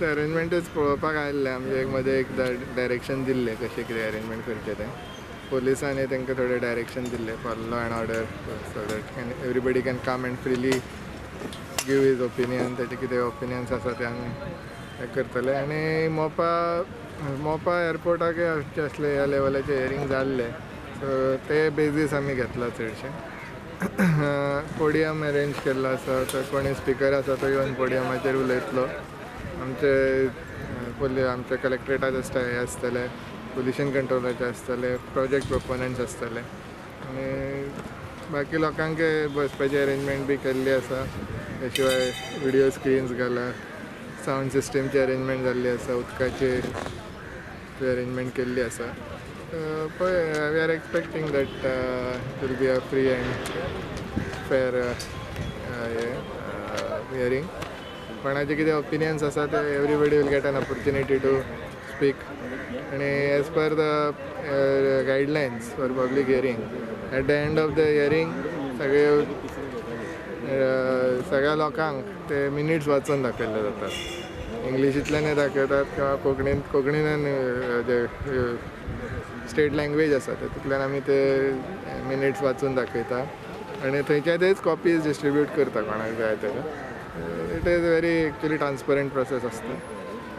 अरेंजमेंटच पळोवपाक आयिल्ले आमचे एक मदें एक डायरेक्शन दिल्लें कशें कितें अरेंजमेंट करचें तें. पोलिसांनी तांकां थोडें डायरेक्शन दिल्लें for law and order, so that can everybody can come and freely give his opinion. ताचे कितें ओपिनियन्स आसा ते आमी हें करतले. आनी मोपा मोपा एअरपोर्टाकय आमचे असले ह्या लेवलाचे हियरींग जाल्ले, सो ते बेजीस आमी घेतला. चडशे पोडियम अरेंज केल्लो आसा, तो कोणी स्पिकर आसा तो येवन पोडियमाचेर उलयतलो. आमचे आमचे कलेक्ट्रेटाच आसता, हे आसतले पोल्युशन कंट्रोलाचे आसतले, प्रोजेक्ट प्रोपोनंट्स आसतले आनी बाकी लोकांक बसपाची अरेंजमेंट बी केल्ली आसा. त्या शिवाय विडियो स्क्रिन्स घाला, सावंड सिस्टमची अरेंजमेंट जाल्ली आसा, उदकाची अरेंजमेंट केल्ली आसा. पळय, we are expecting that it will be a free and fair hearing. कोणाचे कितें ओपिनियन्स आसा ते everybody will get an opportunity to speak. आनी as per the guidelines for public hearing, at the end of the hearing सगळे सगळ्या लोकांक ते minutes वाचून दाखयल्ले जातात. इंग्लिशींतल्यानय दाखयतात किंवा कोंकणीन, कोंकणीन जे स्टेट लँग्वेज आसा तातूंतल्यान आमी ते मिनिट्स वाचून दाखयता आनी थंयच्या तेच कॉपीज डिस्ट्रिब्यूट करता कोणाक जाय जाल्यार. It is very actually transparent process आसता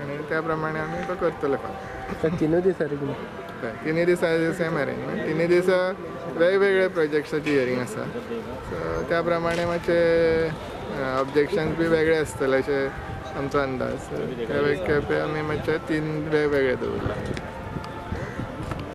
आनी त्या प्रमाणे आमी तो करतले फाल्यां. तिनूय दीस अरेंजमेंट? तिनूय दिसा सेम अरेंजमेंट. तिनूय दिसा वेगवेगळे प्रोजेक्ट्साची हियरींग आसा, सो त्या प्रमाणे मातशे ऑब्जेक्शन्स बी वेगळे आसतले अशें आमचो अंदाज. त्या खेपे आमी मातशे तीन वेगवेगळे दवरला.